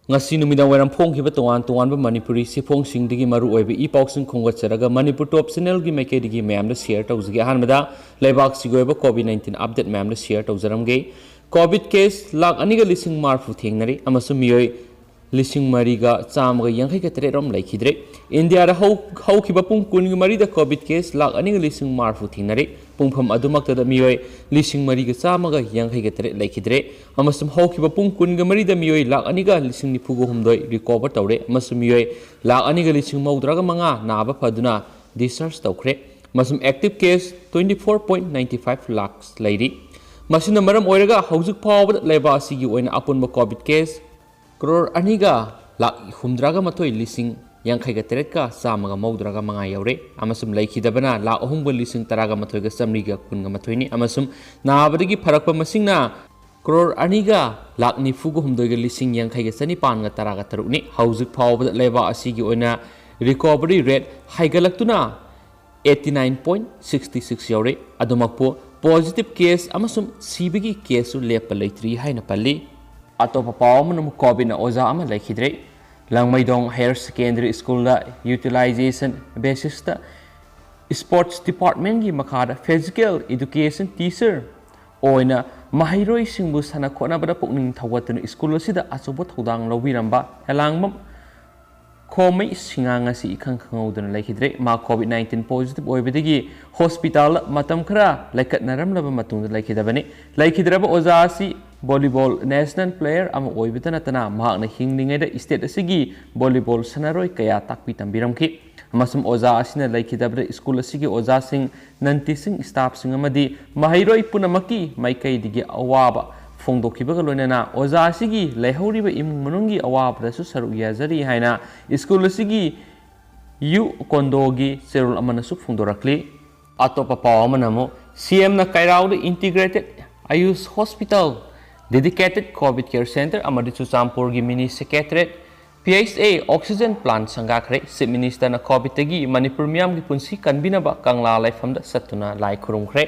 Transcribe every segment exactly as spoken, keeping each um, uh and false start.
ꯉꯁꯤ ꯅꯨꯃꯤꯗꯥꯡ ꯋꯥꯏꯔꯝ ꯐꯣꯡꯈꯤꯕ ꯇꯣꯉꯥꯟ ꯇꯣꯉꯥꯟꯕ ꯃꯅꯤꯄꯨꯔꯤ ꯆꯦꯐꯣꯡꯁꯤꯡꯗꯒꯤ ꯃꯔꯨ ꯑꯣꯏꯕ ꯏ ꯄꯥꯎꯁꯤꯡ ꯈꯣꯝꯒꯠꯆꯔꯒ ꯃꯅꯤꯄꯨꯔ ꯇꯣꯞ ꯆꯦꯅꯦꯜꯒꯤ ꯃꯥꯏꯀꯩꯗꯒꯤ ꯃꯌꯥꯝꯗ ꯁꯤꯌꯔ ꯇꯧꯖꯒꯦ꯫ ꯑꯍꯥꯟꯕꯗ ꯂꯩꯕꯥꯛꯁꯤꯒꯤ ꯑꯣꯏꯕ ꯀꯣꯚꯤꯗ ꯅꯥꯏꯟꯇꯤꯟ ꯑꯞꯗꯦꯠ ꯃꯌꯥꯝꯗ ꯁꯤꯌꯔ ꯇꯧꯖꯔꯝꯒꯦ꯫ ꯀꯣꯚꯤꯗ ꯀꯦꯁ ꯂꯥꯈ ꯑꯅꯤꯒ ꯂꯤꯁꯤꯡ ꯃꯔꯤꯐꯨ ꯊꯦꯡꯅꯔꯦ ꯑꯃꯁꯨꯡ ꯃꯤꯑꯣꯏ ꯂꯤꯁꯤꯡ ꯃꯔꯤꯒ ꯆꯥꯝꯃꯒ ꯌꯥꯡꯈꯩꯒ ꯇꯔꯦꯠ ꯔꯣꯝ ꯂꯩꯈꯤꯗ꯭ꯔꯦ꯫ ꯏꯟꯗꯤꯌꯥꯗ ꯍꯧ-, ꯍꯧꯈꯤꯕ ꯄꯨꯡ ꯀꯨꯟꯒ ꯃꯔꯤꯗ ꯀꯣꯚꯤꯗ ꯀꯦꯁ ꯂꯥꯈ ꯑꯅꯤꯒ ꯂꯤꯁꯤꯡ ꯃꯔꯤꯐꯨ ꯊꯦꯡꯅꯔꯦ꯫ ꯄꯨꯡꯐꯝ ꯑꯗꯨꯃꯛꯇꯗ ꯃꯤꯑꯣꯏ ꯂꯤꯁꯤꯡ ꯃꯔꯤꯒ ꯆꯥꯝꯃꯒ ꯌꯥꯡꯈꯩꯒ ꯇꯔꯦꯠ ꯂꯩꯈꯤꯗ꯭ꯔꯦ꯫ ꯑꯃꯁꯨꯡ ꯍꯧꯈꯤꯕ ꯄꯨꯡ ꯀꯨꯟꯒ ꯃꯔꯤꯗ ꯃꯤꯑꯣꯏ ꯂꯥꯈ ꯑꯅꯤꯒ ꯂꯤꯁꯤꯡ ꯅꯤꯐꯨꯒ ꯍꯨꯝꯗꯣꯏ ꯔꯤꯀꯣꯚꯔ ꯇꯧꯔꯦ ꯑꯃꯁꯨꯡ ꯃꯤꯑꯣꯏ ꯂꯥꯈ ꯑꯅꯤꯒ ꯂꯤꯁꯤꯡ ꯃꯧꯗ꯭ꯔꯥꯒ ꯃꯉꯥ ꯅꯥꯕ ꯐꯗꯨꯅ ꯗꯤꯁꯆꯥꯔꯖ ꯇꯧꯈ꯭ꯔꯦ꯫ ꯑꯃꯁꯨꯡ active case twenty four point nine five lakh ꯂꯩꯔꯤ꯫ ꯃꯁꯤꯅ ꯃꯔꯝ ꯑꯣꯏꯔꯒ ꯍꯧꯖꯤꯛ ꯐꯥꯎꯕꯗ ꯂꯩꯕꯥꯛ ꯑꯁꯤꯒꯤ ꯑꯣꯏꯅ ꯑꯄꯨꯟꯕ ꯀꯣꯚꯤꯗ ꯀꯦꯁ ꯀ꯭ꯔꯣꯔ ꯑꯅꯤꯒ ꯂꯥꯈ ꯍꯨꯝꯗ꯭ꯔꯥꯒ ꯃꯥꯊꯣꯏ ꯂꯤꯁꯤꯡ ꯌꯥꯡꯈꯩꯒ ꯇꯔꯦꯠꯀ ꯆꯥꯝꯃꯒ ꯃꯧꯗ꯭ꯔꯥꯒ ꯃꯉꯥ ꯌꯧꯔꯦ꯫ ꯑꯃꯁꯨꯡ ꯂꯩꯈꯤꯗꯕꯅ ꯂꯥꯈ ꯑꯍꯨꯝꯒ ꯂꯤꯁꯤꯡ ꯇꯔꯥꯒ ꯃꯥꯊꯣꯏꯒ ꯆꯥꯃꯔꯤꯒ ꯀꯨꯟꯒ ꯃꯥꯊꯣꯏꯅꯤ꯫ ꯑꯃꯁꯨꯡ ꯅꯥꯕꯗꯒꯤ ꯐꯔꯛꯄ ꯃꯁꯤꯡꯅ ꯀ꯭ꯔꯣꯔ ꯑꯅꯤꯒ ꯂꯥꯈ ꯅꯤꯐꯨꯒ ꯍꯨꯝꯗꯣꯏꯒ ꯂꯤꯁꯤꯡ ꯌꯥꯡꯈꯩꯒ ꯆꯅꯤꯄꯥꯟꯒ ꯇꯔꯥꯒ ꯇꯔꯨꯛꯅꯤ꯫ ꯍꯧꯖꯤꯛ ꯐꯥꯎꯕꯗ ꯂꯩꯕꯥꯛ ꯑꯁꯤꯒꯤ ꯑꯣꯏꯅ ꯔꯤꯀꯣꯚꯔꯤ ꯔꯦꯠ ꯍꯥꯏꯒꯠꯂꯛꯇꯨꯅ eighty nine point sixty six ꯌꯧꯔꯦ꯫ ꯑꯗꯨꯃꯛꯄꯨ ꯄꯣꯖꯤꯇꯤꯚ ꯀꯦꯁ ꯑꯃꯁꯨꯡ ꯁꯤꯕꯒꯤ ꯀꯦꯁꯁꯨ ꯂꯦꯞꯄ ꯂꯩꯇ꯭ꯔꯤ ꯍꯥꯏꯅ ꯄꯜꯂꯤ꯫ ꯑꯇꯣꯞꯄ ꯄꯥꯎ ꯑꯃꯅ ꯑꯃꯨꯛ ꯀꯣꯚꯤꯗꯅ ꯑꯣꯖꯥ ꯑꯃ ꯂꯩꯈꯤꯗ꯭ꯔꯦ꯫ ꯂꯥꯡꯃꯩꯗꯣꯡ ꯍꯥꯌꯔ ꯁꯦꯀꯦꯟꯗꯔꯤ ꯁ꯭ꯀꯨꯜꯗ ꯌꯨꯇꯤꯂꯥꯏꯖꯦꯁꯟ ꯕꯦꯁꯤꯁꯇ ꯁ꯭ꯄꯣꯔꯠꯁ ꯗꯤꯄꯥꯔꯠꯃꯦꯟꯒꯤ ꯃꯈꯥꯗ ꯐꯤꯖꯤꯀꯦꯜ ꯏꯗꯨꯀꯦꯁꯟ ꯇꯤꯆꯔ ꯑꯣꯏꯅ ꯃꯍꯩꯔꯣꯏꯁꯤꯡꯕꯨ ꯁꯥꯟꯅ ꯈꯣꯠꯅꯕꯗ ꯄꯨꯛꯅꯤꯡ ꯊꯧꯒꯠꯇꯨꯅ ꯁ꯭ꯀꯨꯜ ꯑꯁꯤꯗ ꯑꯆꯧꯕ ꯊꯧꯗꯥꯡ ꯂꯧꯕꯤꯔꯝꯕ ꯍꯦꯂꯥꯡꯕꯝ ꯈꯣꯃꯩ ꯁꯤꯡꯉꯥ ꯉꯁꯤ ꯏꯈꯪ ꯈꯪꯍꯧꯗꯅ ꯂꯩꯈꯤꯗ꯭ꯔꯦ꯫ ꯃꯍꯥꯛ ꯀꯣꯚꯤꯗ ꯅꯥꯏꯟꯇꯤꯟ ꯄꯣꯖꯤꯇꯤꯚ ꯑꯣꯏꯕꯗꯒꯤ ꯍꯣꯁꯄꯤꯇꯥꯜꯗ ꯃꯇꯝ ꯈꯔ ꯂꯩꯈꯠꯅꯔꯝꯂꯕ ꯃꯇꯨꯡꯗ ꯂꯩꯈꯤꯗꯕꯅꯤ꯫ ꯂꯩꯈꯤꯗ꯭ꯔꯕ ꯑꯣꯖꯥ ꯑꯁꯤ ꯚꯣꯂꯤꯕꯣꯜ ꯅꯦꯁꯅꯦꯜ ꯄ꯭ꯂꯦꯌꯔ ꯑꯃ ꯑꯣꯏꯕꯇ ꯅꯠꯇꯅ ꯃꯍꯥꯛꯅ ꯍꯤꯡꯂꯤꯉꯩꯗ ꯁ꯭ꯇꯦꯠ ꯑꯁꯤꯒꯤ ꯚꯣꯂꯤꯕꯣꯜ ꯁꯥꯟꯅꯔꯣꯏ ꯀꯌꯥ ꯇꯥꯛꯄꯤ ꯇꯝꯕꯤꯔꯝꯈꯤ꯫ ꯑꯃꯁꯨꯡ ꯑꯣꯖꯥ ꯑꯁꯤꯅ ꯂꯩꯈꯤꯗꯕꯗ ꯁ꯭ꯀꯨꯜ ꯑꯁꯤꯒꯤ ꯑꯣꯖꯥꯁꯤꯡ, ꯅꯟ ꯇꯤꯆꯤꯡ ꯁ꯭ꯇꯥꯐꯁꯤꯡ ꯑꯃꯗꯤ ꯃꯍꯩꯔꯣꯏ ꯄꯨꯝꯅꯃꯛꯀꯤ ꯃꯥꯏꯀꯩꯗꯒꯤ ꯑꯋꯥꯕ ꯐꯣꯡꯗꯣꯛꯈꯤꯕꯒ ꯂꯣꯏꯅꯅ ꯑꯣꯖꯥ ꯑꯁꯤꯒꯤ ꯂꯩꯍꯧꯔꯤꯕ ꯏꯃꯨꯡ ꯃꯅꯨꯡꯒꯤ ꯑꯋꯥꯕꯗꯁꯨ ꯁꯔꯨꯛ ꯌꯥꯖꯔꯤ ꯍꯥꯏꯅ ꯁ꯭ꯀꯨꯜ ꯑꯁꯤꯒꯤ ꯌꯨ ꯀꯣꯟꯗꯣꯒꯤ ꯆꯦꯔꯣꯜ ꯑꯃꯅꯁꯨ ꯐꯣꯡꯗꯣꯔꯛꯂꯤ꯫ ꯑꯇꯣꯞꯄ ꯄꯥꯎ ꯑꯃꯅ ꯑꯃꯨꯛ ꯁꯤ ꯑꯦꯝꯅ ꯀꯩꯔꯥꯎꯗ integrated AYUSH hospital, dedicated covid care centre ꯑꯃꯗꯤ ꯆꯨꯔꯆꯥꯟꯄꯨꯔꯒꯤ mini secretariat, P H A oxygen plant ꯁꯪꯒꯥꯈ꯭ꯔꯦ꯫ ꯆꯤꯐ ꯃꯤꯅꯤꯁꯇꯔꯅ ꯀꯣꯚꯤꯗꯇꯒꯤ ꯃꯅꯤꯄꯨꯔ ꯃꯤꯌꯥꯝꯒꯤ ꯄꯨꯟꯁꯤ ꯀꯟꯕꯤꯅꯕ ꯀꯪꯂꯥ ꯂꯥꯏꯐꯝꯗ ꯆꯠꯇꯨꯅ ꯂꯥꯏ ꯈꯨꯔꯨꯝꯈ꯭ꯔꯦ꯫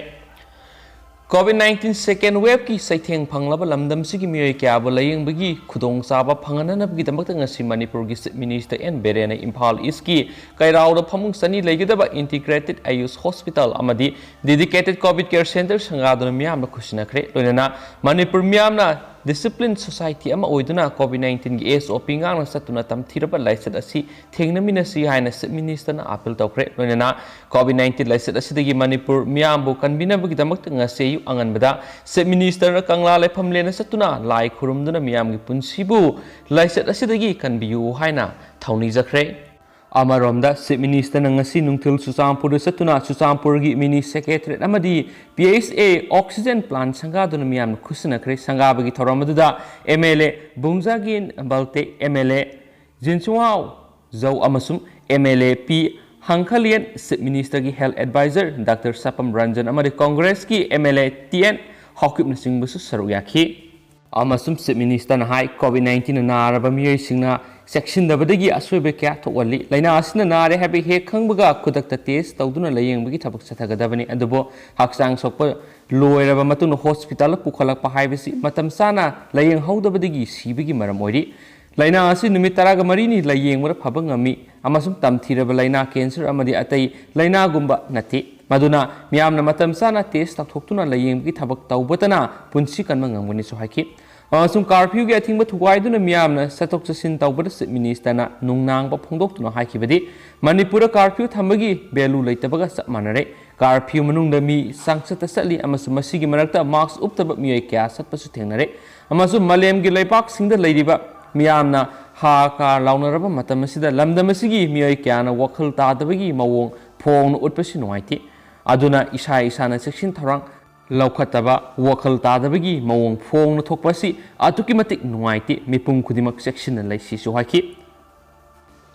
COVID nineteen second wave ꯀꯤ ꯆꯩꯊꯦꯡ ꯐꯪꯂꯕ ꯂꯝꯗꯝꯁꯤꯒꯤ ꯃꯤꯑꯣꯏ ꯀꯌꯥꯕꯨ ꯂꯥꯌꯦꯡꯕꯒꯤ ꯈꯨꯗꯣꯡꯆꯥꯕ ꯐꯪꯍꯟꯅꯅꯕꯒꯤꯗꯃꯛꯇ ꯉꯁꯤ ꯃꯅꯤꯄꯨꯔꯒꯤ Chief Minister ꯑꯦꯟ ꯕꯤꯔꯦꯟꯅ ꯏꯝꯐꯥꯜ East ꯀꯤ ꯀꯩꯔꯥꯎꯗ ꯐꯃꯨꯡ ꯆꯅꯤ ꯂꯩꯒꯗꯕ Integrated AYUSH Hospital ꯑꯃꯗꯤ Dedicated COVID Care Center ꯁꯪꯒꯥꯗꯨꯅ ꯃꯤꯌꯥꯝꯗ ꯈꯨꯠꯁꯤꯟꯅꯈ꯭ꯔꯦ꯫ ꯂꯣꯏꯅꯅ ꯃꯅꯤꯄꯨꯔ ꯃꯤꯌꯥꯝꯅ discipline society ꯑꯃ ꯑꯣꯏꯗꯨꯅ COVID nineteen ꯒꯤ S O P ꯉꯥꯛꯅ ꯆꯠꯇꯨꯅ ꯇꯝꯊꯤꯔꯕ ꯂꯥꯏꯆꯠ ꯑꯁꯤ ꯊꯦꯡꯅꯃꯤꯟꯅꯁꯤ ꯍꯥꯏꯅ Chief Minister ꯅ appeal ꯇꯧꯈ꯭ꯔꯦ꯫ ꯂꯣꯏꯅꯅ COVID nineteen ꯂꯥꯏꯆꯠ ꯑꯁꯤꯗꯒꯤ ꯃꯅꯤꯄꯨꯔ ꯃꯤꯌꯥꯝꯕꯨ ꯀꯟꯕꯤꯅꯕꯒꯤꯗꯃꯛꯇ ꯉꯁꯤ ꯑꯌꯨꯛ ꯑꯉꯟꯕꯗ Chief Minister ꯅ ꯀꯪꯂꯥ ꯂꯥꯏꯐꯝꯂꯦꯟꯗ ꯆꯠꯇꯨꯅ ꯂꯥꯏ ꯈꯨꯔꯨꯝꯗꯨꯅ ꯃꯤꯌꯥꯝꯒꯤ ꯄꯨꯟꯁꯤꯕꯨ ꯂꯥꯏꯆꯠ ꯑꯁꯤꯗꯒꯤ ꯀꯟꯕꯤꯌꯨ ꯍꯥꯏꯅ ꯊꯧꯅꯤꯖꯈ꯭ꯔꯦ꯫ ꯑꯃꯔꯣꯝꯗ Chief Minister ꯅ ꯉꯁꯤ ꯅꯨꯡꯊꯤꯜ ꯆꯨꯔꯆꯥꯟꯄꯨꯔꯗ ꯆꯠꯇꯨꯅ ꯆꯨꯔꯆꯥꯟꯄꯨꯔꯒꯤ mini secretariat ꯑꯃꯗꯤ P H A oxygen plant ꯁꯪꯒꯥꯗꯨꯅ ꯃꯤꯌꯥꯝꯅ ꯈꯨꯠꯁꯤꯟꯅꯈ꯭ꯔꯦ꯫ ꯁꯪꯒꯥꯕꯒꯤ ꯊꯧꯔꯝ ꯑꯗꯨꯗ M L A ꯕꯨꯡꯖꯥꯒꯤꯟ ꯕꯜꯇꯦ, M L A ꯖꯤꯟꯆꯨꯋꯥꯎ ꯖꯧ ꯑꯃꯁꯨꯡ M L A P ꯍꯪꯈꯂꯤꯌꯟ, Chief Minister ꯒꯤ Health Advisor Doctor ꯁꯄꯝ ꯔꯟꯖꯟ ꯑꯃꯗꯤ Congress ꯀꯤ M L A T N ꯍꯥꯎꯀꯤꯞꯅꯆꯤꯡꯕꯁꯨ ꯁꯔꯨꯛ ꯌꯥꯈꯤ꯫ ꯑꯃꯁꯨꯡ Chief Minister ꯅ ꯍꯥꯏ, COVID nineteen ꯅ ꯅꯥꯔꯕ ꯃꯤꯑꯣꯏꯁꯤꯡꯅ ꯆꯦꯛꯁꯤꯟꯗꯕꯗꯒꯤ ꯑꯁꯣꯏꯕ ꯀꯌꯥ ꯊꯣꯛꯍꯜꯂꯤ꯫ ꯂꯥꯏꯅꯥ ꯑꯁꯤꯅ ꯅꯥꯔꯦ ꯍꯥꯏꯕ ꯍꯦꯛ ꯈꯪꯕꯒ ꯈꯨꯗꯛꯇ test ꯇꯧꯗꯨꯅ ꯂꯥꯌꯦꯡꯕꯒꯤ ꯊꯕꯛ ꯆꯠꯊꯒꯗꯕꯅꯤ꯫ ꯑꯗꯨꯕꯨ ꯍꯛꯆꯥꯡ ꯁꯣꯛꯄ ꯂꯣꯏꯔꯕ ꯃꯇꯨꯡꯗ hospital ꯗ ꯄꯨꯈꯠꯂꯛꯄ ꯍꯥꯏꯕꯁꯤ ꯃꯇꯝ ꯆꯥꯅ ꯂꯥꯌꯦꯡꯍꯧꯗꯕꯗꯒꯤ ꯁꯤꯕꯒꯤ ꯃꯔꯝ ꯑꯣꯏꯔꯤ꯫ ꯂꯥꯏꯅꯥ ꯑꯁꯤ ꯅꯨꯃꯤꯠ ꯇꯔꯥꯒ ꯃꯔꯤꯅꯤ ꯂꯥꯌꯦꯡꯕꯗ ꯐꯕ ꯉꯝꯃꯤ ꯑꯃꯁꯨꯡ ꯇꯝꯊꯤꯔꯕ ꯂꯥꯏꯅꯥ cancer ꯑꯃꯗꯤ ꯑꯇꯩ ꯂꯥꯏꯅꯥꯒꯨꯝꯕ ꯅꯠꯇꯦ꯫ ꯃꯗꯨꯅ ꯃꯤꯌꯥꯝꯅ ꯃꯇꯝ ꯆꯥꯅ test ꯇꯧꯊꯣꯛꯇꯨꯅ ꯂꯥꯌꯦꯡꯕꯒꯤ ꯊꯕꯛ ꯇꯧꯕꯇꯅ ꯄꯨꯟꯁꯤ ꯀꯟꯕ ꯉꯝꯒꯅꯤꯁꯨ ꯍꯥꯏꯈꯤ꯫ ꯑꯃꯁꯨꯡ curfew ꯒꯤ ꯑꯊꯤꯡꯕ ꯊꯨꯒꯥꯏꯗꯨꯅ ꯃꯤꯌꯥꯝꯅ ꯆꯠꯊꯣꯛ ꯆꯠꯁꯤꯟ ꯇꯧꯕꯗ Chief Minister ꯅ ꯅꯨꯡꯅꯥꯡꯕ ꯐꯣꯡꯗꯣꯛꯇꯨꯅ ꯍꯥꯏꯈꯤꯕꯗꯤ, ꯃꯅꯤꯄꯨꯔꯗ curfew ꯊꯝꯕꯒꯤ value ꯂꯩꯇꯕꯒ ꯆꯞ ꯃꯥꯟꯅꯔꯦ꯫ Curfew ꯃꯅꯨꯡꯗ ꯃꯤ ꯆꯪꯆꯠꯇ ꯆꯠꯂꯤ ꯑꯃꯁꯨꯡ ꯃꯁꯤꯒꯤ ꯃꯔꯛꯇ mask ꯎꯞꯇꯕ ꯃꯤꯑꯣꯏ ꯀꯌꯥ ꯆꯠꯄꯁꯨ ꯊꯦꯡꯅꯔꯦ꯫ ꯑꯃꯁꯨꯡ ꯃꯥꯂꯦꯝꯒꯤ ꯂꯩꯕꯥꯛꯁꯤꯡꯗ ꯂꯩꯔꯤꯕ ꯃꯤꯌꯥꯝꯅ ꯍꯥ ꯀꯥ ꯂꯥꯎꯅꯔꯕ ꯃꯇꯝ ꯑꯁꯤꯗ ꯂꯝꯗꯝ ꯑꯁꯤꯒꯤ ꯃꯤꯑꯣꯏ ꯀꯌꯥꯅ ꯋꯥꯈꯜ ꯇꯥꯗꯕꯒꯤ ꯃꯑꯣꯡ ꯐꯣꯡꯅ ꯎꯠꯄꯁꯤ ꯅꯨꯡꯉꯥꯏꯇꯦ꯫ ꯑꯗꯨꯅ ꯏꯁꯥ ꯏꯁꯥꯅ ꯆꯦꯛꯁꯤꯟ ꯊꯧꯔꯥꯡ ꯂꯧꯈꯠꯇꯕ, ꯋꯥꯈꯜ ꯇꯥꯗꯕꯒꯤ ꯃꯑꯣꯡ ꯐꯣꯡꯅ ꯊꯣꯛꯄ ꯑꯁꯤ ꯑꯗꯨꯛꯀꯤ ꯃꯇꯤꯛ ꯅꯨꯡꯉꯥꯏꯇꯦ꯫ ꯃꯤꯄꯨꯝ ꯈꯨꯗꯤꯡꯃꯛ ꯆꯦꯛꯁꯤꯟꯅ ꯂꯩꯁꯤꯁꯨ ꯍꯥꯏꯈꯤ꯫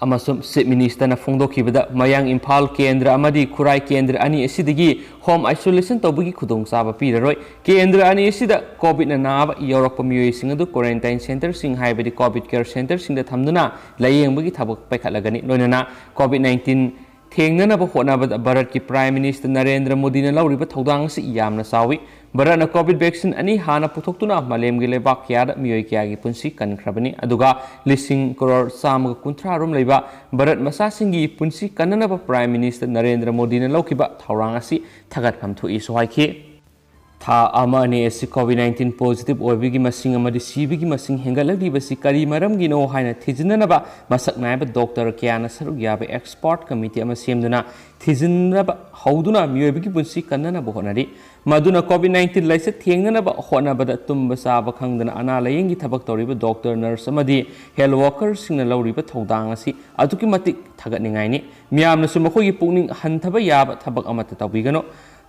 ꯑꯃꯁꯨꯡ Chief Minister ꯅ ꯐꯣꯡꯗꯣꯛꯈꯤꯕꯗ, ꯃꯌꯥꯡ ꯏꯝꯐꯥꯜ ꯀꯦꯟꯗ꯭ꯔ ꯑꯃꯗꯤ ꯈꯨꯔꯥꯏ ꯀꯦꯟꯗ꯭ꯔ ꯑꯅꯤ ꯑꯁꯤꯗꯒꯤ home isolation ꯇꯧꯕꯒꯤ ꯈꯨꯗꯣꯡꯆꯥꯕ ꯄꯤꯔꯔꯣꯏ꯫ ꯀꯦꯟꯗ꯭ꯔ ꯑꯅꯤ ꯑꯁꯤꯗ COVID ꯅ ꯅꯥꯕ ꯌꯥꯎꯔꯛꯄ ꯃꯤꯑꯣꯏꯁꯤꯡ ꯑꯗꯨ quarantine centre ꯁꯤꯡ, ꯍꯥꯏꯕꯗꯤ COVID care centre ꯁꯤꯡꯗ ꯊꯝꯗꯨꯅ ꯂꯥꯌꯦꯡꯕꯒꯤ ꯊꯕꯛ ꯄꯥꯏꯈꯠꯂꯒꯅꯤ꯫ ꯂꯣꯏꯅꯅ COVID nineteen ꯊꯦꯡꯅꯅꯕ ꯍꯣꯠꯅꯕꯗ ꯚꯥꯔꯠꯀꯤ Prime Minister ꯅꯔꯦꯟꯗ꯭ꯔ ꯃꯣꯗꯤꯅ ꯂꯧꯔꯤꯕ ꯊꯧꯗꯥꯡ ꯑꯁꯤ ꯌꯥꯝꯅ ꯆꯥꯎꯏ꯫ ꯚꯥꯔꯠꯅ ꯀꯣꯚꯤꯗ ꯚꯦꯛꯁꯤꯟ ꯑꯅꯤ ꯍꯥꯟꯅ ꯄꯨꯊꯣꯛꯇꯨꯅ ꯃꯥꯂꯦꯝꯒꯤ ꯂꯩꯕꯥꯛ ꯀꯌꯥꯗ ꯃꯤꯑꯣꯏ ꯀꯌꯥꯒꯤ ꯄꯨꯟꯁꯤ ꯀꯟꯈ꯭ꯔꯕꯅꯤ꯫ ꯑꯗꯨꯒ ꯂꯤꯁꯤꯡ ꯀꯔꯣꯔ ꯆꯥꯝꯃꯒ ꯀꯨꯟꯊ꯭ꯔꯥ ꯔꯣꯝ ꯂꯩꯕ ꯚꯥꯔꯠ ꯃꯆꯥꯁꯤꯡꯒꯤ ꯄꯨꯟꯁꯤ ꯀꯟꯅꯅꯕ ꯄ꯭ꯔꯥꯏꯝ ꯃꯤꯅꯤꯁꯇꯔ ꯅꯔꯦꯟꯗ꯭ꯔ ꯃꯣꯗꯤꯅ ꯂꯧꯈꯤꯕ ꯊꯧꯔꯥꯡ ꯑꯁꯤ ꯊꯥꯒꯠꯐꯝ ꯊꯣꯛꯏꯁꯨ ꯍꯥꯏꯈꯤ꯫ ꯊꯥ ꯑꯃ ꯑꯅꯤ ꯑꯁꯤ ꯀꯣꯚꯤꯗ ꯅꯥꯏꯟꯇꯤꯟ ꯄꯣꯖꯤꯇꯤꯚ ꯑꯣꯏꯕꯒꯤ ꯃꯁꯤꯡ ꯑꯃꯗꯤ ꯁꯤꯕꯒꯤ ꯃꯁꯤꯡ ꯍꯦꯟꯒꯠꯂꯛꯂꯤꯕꯁꯤ ꯀꯔꯤ ꯃꯔꯝꯒꯤꯅꯣ ꯍꯥꯏꯅ ꯊꯤꯖꯤꯟꯅꯅꯕ ꯃꯁꯛ ꯅꯥꯏꯕ ꯗꯣꯛꯇꯔ ꯀꯌꯥꯅ ꯁꯔꯨꯛ ꯌꯥꯕ ꯑꯦꯛꯁꯄꯔꯠ ꯀꯃꯤꯇꯤ ꯑꯃ ꯁꯦꯝꯗꯨꯅ ꯊꯤꯖꯤꯟꯅꯕ ꯍꯧꯗꯨꯅ ꯃꯤꯑꯣꯏꯕꯒꯤ ꯄꯨꯟꯁꯤ ꯀꯟꯅꯅꯕ ꯍꯣꯠꯅꯔꯤ꯫ ꯃꯗꯨꯅ ꯀꯣꯚꯤꯗ ꯅꯥꯏꯟꯇꯤꯟ ꯂꯥꯏꯆꯠ ꯊꯦꯡꯅꯅꯕ ꯍꯣꯠꯅꯕꯗ ꯇꯨꯝꯕ ꯆꯥꯕ ꯈꯪꯗꯅ ꯑꯅꯥ ꯂꯥꯌꯦꯡꯒꯤ ꯊꯕꯛ ꯇꯧꯔꯤꯕ ꯗꯣꯛꯇꯔ, ꯅꯔꯁ ꯑꯃꯗꯤ ꯍꯦꯜꯊ ꯋꯥꯔꯀꯔꯁꯤꯡꯅ ꯂꯧꯔꯤꯕ ꯊꯧꯗꯥꯡ ꯑꯁꯤ ꯑꯗꯨꯛꯀꯤ ꯃꯇꯤꯛ ꯊꯥꯒꯠꯅꯤꯡꯉꯥꯏꯅꯤ꯫ ꯃꯤꯌꯥꯝꯅꯁꯨ ꯃꯈꯣꯏꯒꯤ ꯄꯨꯛꯅꯤꯡ ꯍꯟꯊꯕ ꯌꯥꯕ ꯊꯕꯛ ꯑꯃꯠꯇ ꯇꯧꯕꯤꯒꯅꯨ꯫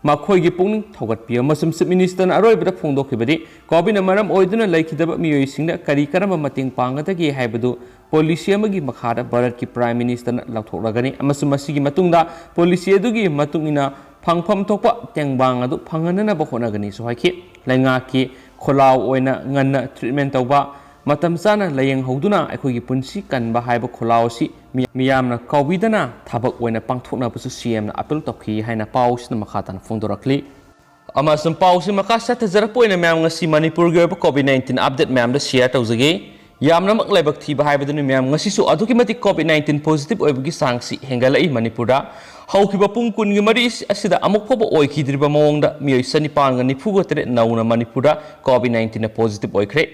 ꯃꯈꯣꯏꯒꯤ ꯄꯨꯛꯅꯤꯡ ꯊꯧꯒꯠꯄꯤꯌꯨ꯫ ꯑꯃꯁꯨꯡ ꯆꯤꯐ ꯃꯤꯅꯤꯁꯇꯔꯅ ꯑꯔꯣꯏꯕꯗ ꯐꯣꯡꯗꯣꯛꯈꯤꯕꯗꯤ, ꯀꯣꯚꯤꯗꯅ ꯃꯔꯝ ꯑꯣꯏꯗꯨꯅ ꯂꯩꯈꯤꯗꯕ ꯃꯤꯑꯣꯏꯁꯤꯡꯗ ꯀꯔꯤ ꯀꯔꯝꯕ ꯃꯇꯦꯡ ꯄꯥꯡꯒꯗꯒꯦ ꯍꯥꯏꯕꯗꯨ ꯄꯣꯂꯤꯁꯤ ꯑꯃꯒꯤ ꯃꯈꯥꯗ ꯚꯥꯔꯠꯀꯤ ꯄ꯭ꯔꯥꯏꯝ ꯃꯤꯅꯤꯁꯇꯔꯅ ꯂꯥꯎꯊꯣꯛꯂꯒꯅꯤ ꯑꯃꯁꯨꯡ ꯃꯁꯤꯒꯤ ꯃꯇꯨꯡꯗ ꯄꯣꯂꯤꯁꯤ ꯑꯗꯨꯒꯤ ꯃꯇꯨꯡ ꯏꯟꯅ ꯐꯪꯐꯝ ꯊꯣꯛꯄ ꯇꯦꯡꯕꯥꯡ ꯑꯗꯨ ꯐꯪꯍꯟꯅꯅꯕ ꯍꯣꯠꯅꯒꯅꯤꯁꯨ ꯍꯥꯏꯈꯤ꯫ ꯂꯩꯉꯥꯛꯀꯤ ꯈꯣꯜꯂꯥꯎ ꯑꯣꯏꯅ ꯉꯟꯅ ꯇ꯭ꯔꯤꯠꯃꯦꯟ ꯇꯧꯕ, ꯃꯇꯝ ꯆꯥꯅ ꯂꯥꯌꯦꯡꯍꯧꯗꯨꯅ ꯑꯩꯈꯣꯏꯒꯤ ꯄꯨꯟꯁꯤ ꯀꯟꯕ ꯍꯥꯏꯕ ꯈꯣꯜꯂꯥꯎ ꯑꯁꯤ ꯃꯤ-, ꯃꯤꯌꯥꯝꯅ ꯀꯥꯎꯕꯤꯗꯅ ꯊꯕꯛ ꯑꯣꯏꯅ ꯄꯥꯡꯊꯣꯛꯅꯕꯁꯨ ꯁꯤ ꯑꯦꯝꯅ ꯑꯄꯤꯜ ꯇꯧꯈꯤ ꯍꯥꯏꯅ ꯄꯥꯎꯁꯤꯅ ꯃꯈꯥ ꯇꯥꯅ ꯐꯣꯡꯗꯣꯔꯛꯂꯤ꯫ ꯑꯃꯁꯨꯡ ꯄꯥꯎꯁꯤ ꯃꯈꯥ ꯆꯠꯊꯖꯔꯛꯄ ꯑꯣꯏꯅ ꯃꯌꯥꯝ ꯉꯁꯤ ꯃꯅꯤꯄꯨꯔꯒꯤ ꯑꯣꯏꯕ ꯀꯣꯚꯤꯗ ꯅꯥꯏꯟꯇꯤꯟ ꯑꯞꯗꯦꯠ ꯃꯌꯥꯝꯗ ꯁꯤꯌꯔ ꯇꯧꯖꯒꯦ꯫ ꯌꯥꯝꯅꯃꯛ ꯂꯥꯏꯕꯛ ꯊꯤꯕ ꯍꯥꯏꯕꯗꯨꯅꯤ ꯃꯌꯥꯝ, ꯉꯁꯤꯁꯨ ꯑꯗꯨꯛꯀꯤ ꯃꯇꯤꯛ ꯀꯣꯚꯤꯗ ꯅꯥꯏꯟꯇꯤꯟ ꯄꯣꯖꯤꯇꯤꯚ ꯑꯣꯏꯕꯒꯤ ꯆꯥꯡꯁꯤ ꯍꯦꯟꯒꯠꯂꯛꯏ ꯃꯅꯤꯄꯨꯔꯗ꯫ ꯍꯧꯈꯤꯕ ꯄꯨꯡ ꯀꯨꯟꯒꯤ ꯃꯔꯤ ꯑꯁꯤꯗ ꯑꯃꯨꯛ ꯐꯥꯎꯕ ꯑꯣꯏꯈꯤꯗ꯭ꯔꯤꯕ ꯃꯑꯣꯡꯗ ꯃꯤꯑꯣꯏ ꯆꯅꯤꯄꯥꯟꯒ ꯅꯤꯐꯨꯒ ꯇꯔꯦꯠ ꯅꯧꯅ ꯃꯅꯤꯄꯨꯔꯗ ꯀꯣꯚꯤꯗ ꯅꯥꯏꯟꯇꯤꯟꯅ ꯄꯣꯖꯤꯇꯤꯚ ꯑꯣꯏꯈ꯭ꯔꯦ꯫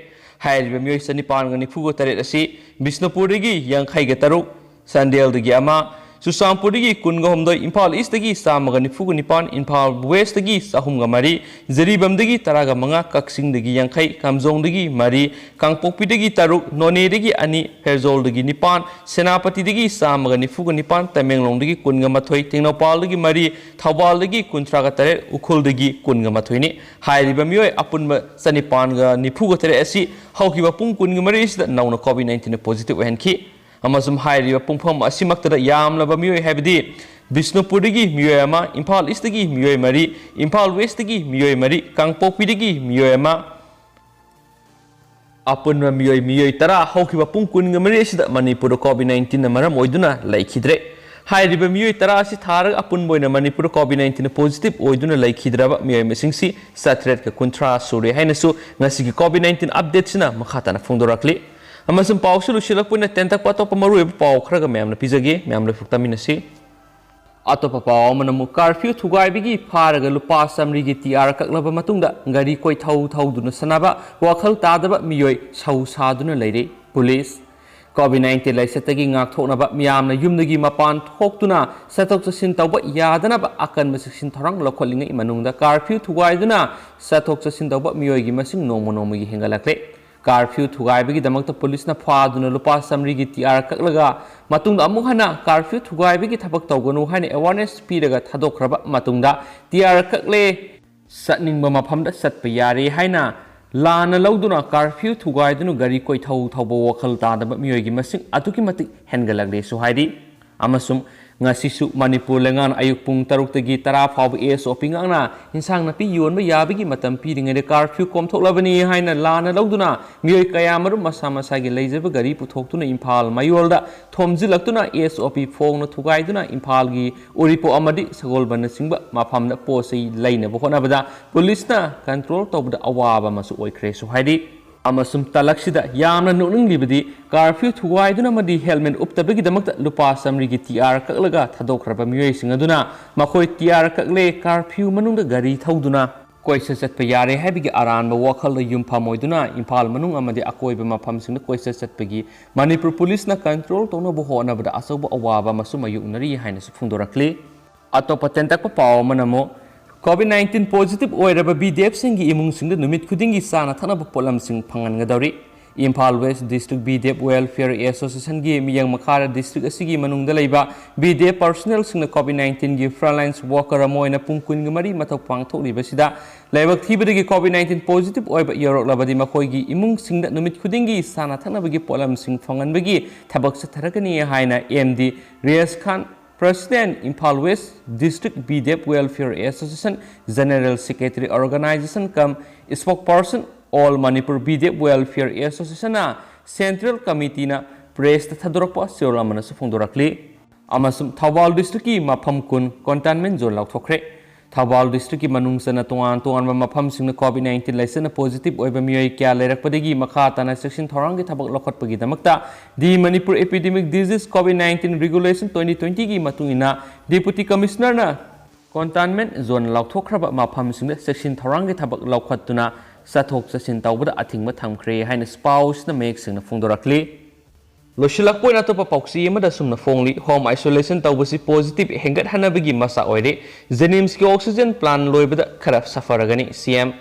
ꯍꯥꯏꯔꯤꯕ ꯃꯤꯑꯣꯏ ꯆꯅꯤꯄꯥꯟꯒ ꯅꯤꯐꯨꯒ ꯇꯔꯦꯠ ꯑꯁꯤ ꯕꯤꯁꯅꯨꯄꯨꯔꯗꯒꯤ ꯌꯥꯡꯈꯩꯒ ꯇꯔꯨꯛ, ꯆꯥꯟꯗꯦꯜꯗꯒꯤ ꯑꯃ, ꯆꯨꯔꯆꯥꯟꯄꯨꯔꯗꯒꯤ ꯀꯨꯟꯒ ꯍꯨꯝꯗꯣꯏ, ꯏꯝꯐꯥꯜ ꯏꯁꯇꯒꯤ ꯆꯥꯝꯃꯒ ꯅꯤꯐꯨꯒ ꯅꯤꯄꯥꯟ, ꯏꯝꯐꯥꯜ ꯋꯦꯁꯇꯒꯤ ꯆꯍꯨꯝꯒ ꯃꯔꯤ, ꯖꯤꯔꯤꯕꯥꯝꯗꯒꯤ ꯇꯔꯥꯒ ꯃꯉꯥ, ꯀꯛꯆꯤꯡꯗꯒꯤ ꯌꯥꯡꯈꯩ, ꯀꯥꯝꯖꯣꯡꯗꯒꯤ ꯃꯔꯤ, ꯀꯥꯡꯄꯣꯛꯄꯤꯗꯒꯤ ꯇꯔꯨꯛ, ꯅꯣꯅꯦꯗꯒꯤ ꯑꯅꯤ, ꯐꯦꯔꯖꯣꯜꯗꯒꯤ ꯅꯤꯄꯥꯟ, ꯁꯦꯅꯥꯄꯇꯤꯗꯒꯤ ꯆꯥꯝꯃꯒ ꯅꯤꯐꯨꯒ ꯅꯤꯄꯥꯟ, ꯇꯃꯦꯡꯂꯣꯡꯗꯒꯤ ꯀꯨꯟꯒ ꯃꯥꯊꯣꯏ, ꯇꯦꯡꯅꯧꯄꯥꯜꯗꯒꯤ ꯃꯔꯤ, ꯊꯧꯕꯥꯜꯗꯒꯤ ꯀꯨꯟꯊ꯭ꯔꯥꯒ ꯇꯔꯦꯠ, ꯎꯈ꯭ꯔꯨꯜꯗꯒꯤ ꯀꯨꯟꯒ ꯃꯥꯊꯣꯏꯅꯤ꯫ ꯍꯥꯏꯔꯤꯕ ꯃꯤꯑꯣꯏ ꯑꯄꯨꯟꯕ ꯆꯅꯤꯄꯥꯟꯒ ꯅꯤꯐꯨꯒ ꯇꯔꯦꯠ ꯑꯁꯤ ꯍꯧꯈꯤꯕ ꯄꯨꯡ ꯀꯨꯟꯒ ꯃꯔꯤ ꯑꯁꯤꯗ ꯅꯧꯅ ꯀꯣꯚꯤꯗ ꯅꯥꯏꯟꯇꯤꯟꯅ ꯄꯣꯖꯤꯇꯤꯚ ꯑꯣꯏꯍꯟꯈꯤ꯫ ꯑꯃꯁꯨꯡ ꯍꯥꯏꯔꯤꯕ ꯄꯨꯡꯐꯝ ꯑꯁꯤꯃꯛꯇꯗ ꯌꯥꯝꯂꯕ ꯃꯤꯑꯣꯏ, ꯍꯥꯏꯕꯗꯤ ꯕꯤꯁꯅꯨꯄꯨꯔꯗꯒꯤ ꯃꯤꯑꯣꯏ ꯑꯃ, ꯏꯝꯐꯥꯜ ꯏꯁꯇꯒꯤ ꯃꯤꯑꯣꯏ ꯃꯔꯤ, ꯏꯝꯐꯥꯜ ꯋꯦꯁꯇꯒꯤ ꯃꯤꯑꯣꯏ ꯃꯔꯤ, ꯀꯥꯡꯄꯣꯛꯄꯤꯗꯒꯤ ꯃꯤꯑꯣꯏ ꯑꯃ, ꯑꯄꯨꯟꯕ ꯃꯤꯑꯣꯏ, ꯃꯤꯑꯣꯏ ꯇꯔꯥ ꯍꯧꯈꯤꯕ ꯄꯨꯡ ꯀꯨꯟꯒ ꯃꯔꯤ ꯑꯁꯤꯗ ꯃꯅꯤꯄꯨꯔꯗ ꯀꯣꯚꯤꯗ ꯅꯥꯏꯟꯇꯤꯟꯅ ꯃꯔꯝ ꯑꯣꯏꯗꯨꯅ ꯂꯩꯈꯤꯗ꯭ꯔꯦ꯫ ꯍꯥꯏꯔꯤꯕ ꯃꯤꯑꯣꯏ ꯇꯔꯥ ꯑꯁꯤ ꯊꯥꯔꯒ ꯑꯄꯨꯟꯕ ꯑꯣꯏꯅ ꯃꯅꯤꯄꯨꯔꯗ COVID nineteen positive ꯑꯣꯏꯗꯨꯅ ꯂꯩꯈꯤꯗ꯭ꯔꯕ ꯃꯤꯑꯣꯏ ꯃꯁꯤꯡꯁꯤ ꯆꯥꯇ꯭ꯔꯦꯠꯀ ꯀꯨꯟꯊ꯭ꯔꯥ ꯁꯨꯔꯦ ꯍꯥꯏꯅꯁꯨ ꯉꯁꯤꯒꯤ COVID nineteen updateꯁꯤꯅ ꯃꯈꯥ ꯇꯥꯅ ꯐꯣꯡꯗꯣꯔꯛꯂꯤ꯫ ꯑꯃꯁꯨꯡ ꯄꯥꯎꯁꯨ ꯂꯣꯏꯁꯤꯜꯂꯛꯄ ꯑꯣꯏꯅ ꯇꯦꯟꯇꯛꯄ ꯑꯇꯣꯞꯄ ꯃꯔꯨꯑꯣꯏꯕ ꯄꯥꯎ ꯈꯔꯒ ꯃꯌꯥꯝꯅ ꯄꯤꯖꯒꯦ꯫ ꯃꯌꯥꯝ ꯂꯣꯏꯐꯨꯛ ꯇꯥꯃꯤꯟꯅꯁꯤ꯫ ꯑꯇꯣꯞꯄ ꯄꯥꯎ ꯑꯃꯅ ꯑꯃꯨꯛ ꯀꯥꯔꯐ꯭ꯌꯨ ꯊꯨꯒꯥꯏꯕꯒꯤ ꯐꯥꯔꯒ ꯂꯨꯄꯥ ꯆꯥꯃꯔꯤꯒꯤ ꯇꯤ ꯑꯥꯔ ꯀꯛꯂꯕ ꯃꯇꯨꯡꯗ ꯒꯥꯔꯤ ꯀꯣꯏꯊꯧ ꯊꯧꯗꯨꯅ ꯁꯥꯟꯅꯕ ꯋꯥꯈꯜ ꯇꯥꯗꯕ ꯃꯤꯑꯣꯏ ꯁꯧ ꯁꯥꯗꯨꯅ ꯂꯩꯔꯤ꯫ ꯄꯨꯂꯤꯁ꯫ COVID nineteen ꯂꯥꯏꯆꯠꯇꯒꯤ ꯉꯥꯛꯊꯣꯛꯅꯕ ꯃꯤꯌꯥꯝꯅ ꯌꯨꯝꯗꯒꯤ ꯃꯄꯥꯟ ꯊꯣꯛꯇꯨꯅ ꯆꯠꯊꯣꯛ ꯆꯠꯁꯤꯟ ꯇꯧꯕ ꯌꯥꯗꯅꯕ ꯑꯀꯟꯕ ꯆꯦꯛꯁꯤꯟ ꯊꯧꯔꯥꯡ ꯂꯧꯈꯠꯂꯤꯉꯩ ꯃꯅꯨꯡꯗ ꯀꯥꯔꯐ꯭ꯌꯨ ꯊꯨꯒꯥꯏꯗꯨꯅ ꯆꯠꯊꯣꯛ ꯆꯠꯁꯤꯟ ꯇꯧꯕ ꯃꯤꯑꯣꯏꯒꯤ ꯃꯁꯤꯡ ꯅꯣꯡꯃ ꯅꯣꯡꯃꯒꯤ ꯍꯦꯟꯒꯠꯂꯛꯂꯦ꯫ ꯀꯥꯔꯐ꯭ꯌꯨ ꯊꯨꯒꯥꯏꯕꯒꯤꯗꯃꯛꯇ ꯄꯨꯂꯤꯁꯅ ꯐꯥꯗꯨꯅ ꯂꯨꯄꯥ ꯆꯥꯃꯔꯤꯒꯤ ꯇꯤ ꯑꯥꯔ ꯀꯛꯂꯒ ꯃꯇꯨꯡꯗ ꯑꯃꯨꯛ ꯍꯟꯅ ꯀꯥꯔꯐ꯭ꯌꯨ ꯊꯨꯒꯥꯏꯕꯒꯤ ꯊꯕꯛ ꯇꯧꯒꯅꯨ ꯍꯥꯏꯅ awareness ꯄꯤꯔꯒ ꯊꯥꯗꯣꯛꯈ꯭ꯔꯕ ꯃꯇꯨꯡꯗ ꯇꯤ ꯑꯥꯔ ꯀꯛꯂꯦ, ꯆꯠꯅꯤꯡꯕ ꯃꯐꯝꯗ ꯆꯠꯄ ꯌꯥꯔꯦ ꯍꯥꯏꯅ ꯂꯥꯟꯅ ꯂꯧꯗꯨꯅ ꯀꯥꯔꯐ꯭ꯌꯨ ꯊꯨꯒꯥꯏꯗꯨꯅ ꯒꯥꯔꯤ ꯀꯣꯏꯊꯧ ꯊꯧꯕ ꯋꯥꯈꯜ ꯇꯥꯗꯕ ꯃꯤꯑꯣꯏꯒꯤ ꯃꯁꯤꯡ ꯑꯗꯨꯛꯀꯤ ꯃꯇꯤꯛ ꯍꯦꯟꯒꯠꯂꯛꯂꯦꯁꯨ ꯍꯥꯏꯔꯤ꯫ ꯑꯃꯁꯨꯡ ꯉꯁꯤꯁꯨ ꯃꯅꯤꯄꯨꯔ ꯂꯩꯉꯥꯛꯅ ꯑꯌꯨꯛ ꯄꯨꯡ ꯇꯔꯨꯛꯇꯒꯤ ꯇꯔꯥ ꯐꯥꯎꯕ SOP ꯉꯥꯛꯅ ꯏꯟꯁꯥꯡ ꯅꯥꯄꯤ ꯌꯣꯟꯕ ꯌꯥꯕꯒꯤ ꯃꯇꯝ ꯄꯤꯔꯤꯉꯩꯗ ꯀꯥꯔꯐ꯭ꯌꯨ ꯀꯣꯝꯊꯣꯛꯂꯕꯅꯤ ꯍꯥꯏꯅ ꯂꯥꯟꯅ ꯂꯧꯗꯨꯅ ꯃꯤꯑꯣꯏ ꯀꯌꯥ ꯃꯔꯨꯝ ꯃꯁꯥ ꯃꯁꯥꯒꯤ ꯂꯩꯖꯕ ꯒꯥꯔꯤ ꯄꯨꯊꯣꯛꯇꯨꯅ ꯏꯝꯐꯥꯜ ꯃꯌꯣꯜꯗ ꯊꯣꯝꯖꯤꯜꯂꯛꯇꯨꯅ SOP ꯐꯣꯡꯅ ꯊꯨꯒꯥꯏꯗꯨꯅ ꯏꯝꯐꯥꯜꯒꯤ ꯎꯔꯤꯄꯣꯛ ꯑꯃꯗꯤ ꯁꯒꯣꯜꯕꯟꯅꯆꯤꯡꯕ ꯃꯐꯝꯗ ꯄꯣꯠ ꯆꯩ ꯂꯩꯅꯕ ꯍꯣꯠꯅꯕꯗ ꯄꯨꯂꯤꯁꯅ control ꯇꯧꯕꯗ ꯑꯋꯥꯕ ꯑꯃꯁꯨ ꯑꯣꯏꯈ꯭ꯔꯦꯁꯨ ꯍꯥꯏꯔꯤ꯫ ꯑꯃꯁꯨꯡ ꯇꯂꯛꯁꯤꯗ ꯌꯥꯝꯅ ꯅꯣꯛꯅꯤꯡꯂꯤꯕꯗꯤ ꯀꯥꯔꯐ꯭ꯌꯨ ꯊꯨꯒꯥꯏꯗꯨꯅ ꯑꯃꯗꯤ helmet ꯎꯞꯇꯕꯒꯤꯗꯃꯛꯇ ꯂꯨꯄꯥ ꯆꯥꯃꯔꯤꯒꯤ ꯇꯤ ꯑꯥꯔ ꯀꯛꯂꯒ ꯊꯥꯗꯣꯛꯈ꯭ꯔꯕ ꯃꯤꯑꯣꯏꯁꯤꯡ ꯑꯗꯨꯅ ꯃꯈꯣꯏ ꯇꯤ ꯑꯥꯔ ꯀꯛꯂꯦ, ꯀꯥꯔꯐ꯭ꯌꯨ ꯃꯅꯨꯡꯗ ꯒꯥꯔꯤ ꯊꯧꯗꯨꯅ ꯀꯣꯏꯆꯠ ꯆꯠꯄ ꯌꯥꯔꯦ ꯍꯥꯏꯕꯒꯤ ꯑꯔꯥꯟꯕ ꯋꯥꯈꯜꯗ ꯌꯨꯝꯐꯝ ꯑꯣꯏꯗꯨꯅ ꯏꯝꯐꯥꯜ ꯃꯅꯨꯡ ꯑꯃꯗꯤ ꯑꯀꯣꯏꯕ ꯃꯐꯝꯁꯤꯡꯗ ꯀꯣꯏꯆꯠ ꯆꯠꯄꯒꯤ ꯃꯅꯤꯄꯨꯔ ꯄꯨꯂꯤꯁꯅ control ꯇꯧꯅꯕ ꯍꯣꯠꯅꯕꯗ ꯑꯆꯧꯕ ꯑꯋꯥꯕ ꯑꯃꯁꯨ ꯃꯥꯌꯣꯛꯅꯔꯤ ꯍꯥꯏꯅꯁꯨ ꯐꯣꯡꯗꯣꯔꯛꯂꯤ꯫ ꯑꯇꯣꯞꯄ ꯇꯦꯟꯇꯛꯄ ꯄꯥꯎ ꯑꯃꯅ ꯑꯃꯨꯛ COVID nineteen positive ꯑꯣꯏꯔꯕ BDFꯁꯤꯡꯒꯤ ꯏꯃꯨꯡꯁꯤꯡꯗ ꯅꯨꯃꯤꯠ ꯈꯨꯗꯤꯡꯒꯤ ꯆꯥꯅ ꯊꯛꯅꯕ ꯄꯣꯠꯂꯝꯁꯤꯡ ꯐꯪꯍꯟꯒꯗꯧꯔꯤ꯫ Imphal West District BDF Welfare Associationꯒꯤ ꯃꯤꯠꯌꯦꯡ ꯃꯈꯥꯗ district ꯑꯁꯤꯒꯤ ꯃꯅꯨꯡꯗ ꯂꯩꯕ BDF personnelꯁꯤꯡꯅ COVID nineteenꯒꯤ frontline worker ꯑꯃ ꯑꯣꯏꯅ ꯄꯨꯡ ꯀꯨꯟꯒ ꯃꯔꯤ ꯃꯊꯧ ꯄꯥꯡꯊꯣꯛꯂꯤꯕꯁꯤꯗ ꯂꯥꯏꯕꯛ ꯊꯤꯕꯗꯒꯤ COVID nineteen positive ꯑꯣꯏꯕ ꯌꯧꯔꯛꯂꯕꯗꯤ ꯃꯈꯣꯏꯒꯤ ꯏꯃꯨꯡꯁꯤꯡꯗ ꯅꯨꯃꯤꯠ ꯈꯨꯗꯤꯡꯒꯤ ꯆꯥꯅ ꯊꯛꯅꯕꯒꯤ ꯄꯣꯠꯂꯝꯁꯤꯡ ꯐꯪꯍꯟꯕꯒꯤ ꯊꯕꯛ ꯆꯠꯊꯔꯛꯀꯅꯤ ꯍꯥꯏꯅ MD ꯔꯤꯌꯥꯖ ꯈꯥꯟ, President, Imphal West District BDF Welfare Association, General Secretary Organization cum Spokesperson, All Manipur BDF Welfare Associationꯅ Central Committeeꯅ pressꯇ ꯊꯥꯗꯣꯔꯛꯄ ꯆꯦꯔꯣꯜ ꯑꯃꯅꯁꯨ ꯐꯣꯡꯗꯣꯔꯛꯂꯤ꯫ ꯑꯃꯁꯨꯡ ꯊꯧꯕꯥꯜ ꯗꯤꯁꯇ꯭ꯔꯤꯛꯀꯤ ꯃꯐꯝ ꯀꯨꯟ ꯀꯣꯟꯇꯦꯟꯃꯦꯟ ꯖꯣꯟ ꯂꯥꯎꯊꯣꯛꯈ꯭ꯔꯦ꯫ ꯊꯧꯕꯥꯜ ꯗꯤꯁꯇ꯭ꯔꯤꯛꯀꯤ ꯃꯅꯨꯡ ꯆꯟꯅ ꯇꯣꯉꯥꯟ ꯇꯣꯉꯥꯟꯕ ꯃꯐꯝꯁꯤꯡꯗ ꯀꯣꯚꯤꯗ ꯅꯥꯏꯟꯇꯤꯟ ꯂꯥꯏꯆꯠꯅ ꯄꯣꯖꯤꯇꯤꯚ ꯑꯣꯏꯕ ꯃꯤꯑꯣꯏ ꯀꯌꯥ ꯂꯩꯔꯛꯄꯗꯒꯤ ꯃꯈꯥ ꯇꯥꯅ ꯆꯦꯛꯁꯤꯟ ꯊꯧꯔꯥꯡꯒꯤ ꯊꯕꯛ ꯂꯧꯈꯠꯄꯒꯤꯗꯃꯛꯇ the Manipur epidemic disease covid nineteen regulation twenty ꯇ꯭ꯋꯦꯟꯇꯤꯒꯤ ꯃꯇꯨꯡ ꯏꯟꯅ ꯗꯦꯄꯨꯇꯤ ꯀꯃꯤꯁꯅꯔꯅ ꯀꯣꯟꯇꯦꯟꯃꯦꯟ ꯖꯣꯟ ꯂꯥꯎꯊꯣꯛꯈ꯭ꯔꯕ ꯃꯐꯝꯁꯤꯡꯗ ꯆꯦꯛꯁꯤꯟ ꯊꯧꯔꯥꯡꯒꯤ ꯊꯕꯛ ꯂꯧꯈꯠꯇꯨꯅ ꯆꯠꯊꯣꯛ ꯆꯠꯁꯤꯟ ꯇꯧꯕꯗ ꯑꯊꯤꯡꯕ ꯊꯝꯈ꯭ꯔꯦ ꯍꯥꯏꯅ ꯄꯥꯎꯁꯤꯅ ꯃꯌꯦꯛ ꯁꯦꯡꯅ ꯐꯣꯡꯗꯣꯔꯛꯂꯤ꯫ ꯂꯣꯏꯁꯤꯜꯂꯛꯄ ꯑꯣꯏꯅ ꯑꯇꯣꯞꯄ ꯄꯥꯎꯆꯦ ꯑꯃꯗ ꯑꯁꯨꯝꯅ ꯐꯣꯡꯂꯤ꯫ ꯍꯣꯝ ꯑꯥꯏꯁꯣꯂꯦꯁꯟ ꯇꯧꯕꯁꯤ ꯄꯣꯖꯤꯇꯤꯚ ꯍꯦꯟꯒꯠꯍꯟꯅꯕꯒꯤ ꯃꯆꯥꯛ ꯑꯣꯏꯔꯦ꯫ ꯖꯦꯅꯤꯝꯁꯀꯤ ꯑꯣꯛꯁꯤꯖꯦꯟ ꯄ꯭ꯂꯥꯟ ꯂꯣꯏꯕꯗ ꯈꯔ ꯁꯐꯔꯒꯅꯤ꯫ ꯁꯤ ꯑꯦꯝ꯫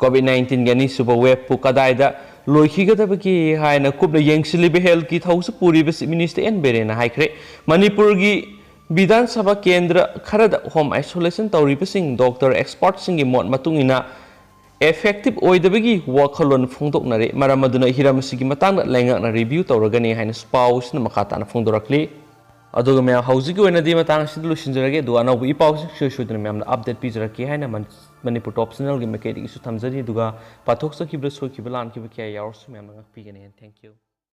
ꯀꯣꯚꯤꯗ ꯅꯥꯏꯟꯇꯤꯟꯒꯤ ꯑꯅꯤꯁꯨꯕ ꯋꯦꯕꯄꯨ ꯀꯗꯥꯏꯗ ꯂꯣꯏꯈꯤꯒꯗꯕꯒꯦ ꯍꯥꯏꯅ ꯀꯨꯞꯅ ꯌꯦꯡꯁꯤꯜꯂꯤꯕ ꯍꯦꯜꯊꯀꯤ ꯊꯧꯁꯤ ꯄꯨꯔꯤꯕ ꯆꯤꯐ ꯃꯤꯅꯤꯁꯇꯔ ꯑꯦꯟ ꯕꯤꯔꯦꯟꯅ ꯍꯥꯏꯈ꯭ꯔꯦ꯫ ꯃꯅꯤꯄꯨꯔꯒꯤ ꯕꯤꯙꯥꯟ ꯁꯚꯥ ꯀꯦꯟꯗ꯭ꯔ ꯈꯔꯗ ꯍꯣꯝ ꯑꯥꯏꯁꯣꯂꯦꯁꯟ ꯇꯧꯔꯤꯕꯁꯤꯡ ꯗꯣꯛꯇꯔ ꯑꯦꯛꯁꯄꯔꯠꯁꯤꯡꯒꯤ ꯃꯣꯠ ꯃꯇꯨꯡ ꯏꯟꯅ ꯏꯐꯦꯛꯇꯤꯚ ꯑꯣꯏꯗꯕꯒꯤ ꯋꯥꯈꯜꯂꯣꯟ ꯐꯣꯡꯗꯣꯛꯅꯔꯦ꯫ ꯃꯔꯝ ꯑꯗꯨꯅ ꯍꯤꯔꯝ ꯑꯁꯤꯒꯤ ꯃꯇꯥꯡꯗ ꯂꯩꯉꯥꯛꯅ ꯔꯤꯚ꯭ꯌꯨ ꯇꯧꯔꯒꯅꯤ ꯍꯥꯏꯅꯁꯨ ꯄꯥꯎꯁꯤꯅ ꯃꯈꯥ ꯇꯥꯅ ꯐꯣꯡꯗꯣꯔꯛꯂꯤ꯫ ꯑꯗꯨꯒ ꯃꯌꯥꯝ, ꯍꯧꯖꯤꯛꯀꯤ ꯑꯣꯏꯅꯗꯤ ꯃꯇꯥꯡ ꯑꯁꯤꯗ ꯂꯣꯏꯁꯤꯟꯖꯔꯒꯦ꯫ ꯑꯗꯨꯒ ꯑꯅꯧꯕ ꯏ ꯄꯥꯎꯁꯤꯡ ꯁꯣꯏ ꯁꯣꯏꯗꯅ ꯃꯌꯥꯝꯗ ꯑꯞꯗꯦꯠ ꯄꯤꯖꯔꯛꯀꯦ ꯍꯥꯏꯅ ꯃꯟ-, ꯃꯅꯤꯄꯨꯔ ꯇꯣꯞ ꯆꯦꯅꯦꯜꯒꯤ ꯃꯥꯏꯀꯩꯗꯒꯤꯁꯨ ꯊꯝꯖꯔꯤ꯫ ꯑꯗꯨꯒ ꯄꯥꯊꯣꯛꯆꯈꯤꯕꯗ ꯁꯣꯏꯈꯤꯕ ꯂꯥꯟꯈꯤꯕ ꯀꯌꯥ ꯌꯥꯎꯔꯁꯨ ꯃꯌꯥꯝꯅ ꯉꯥꯛꯄꯤꯒꯅꯤ꯫ Thank you꯫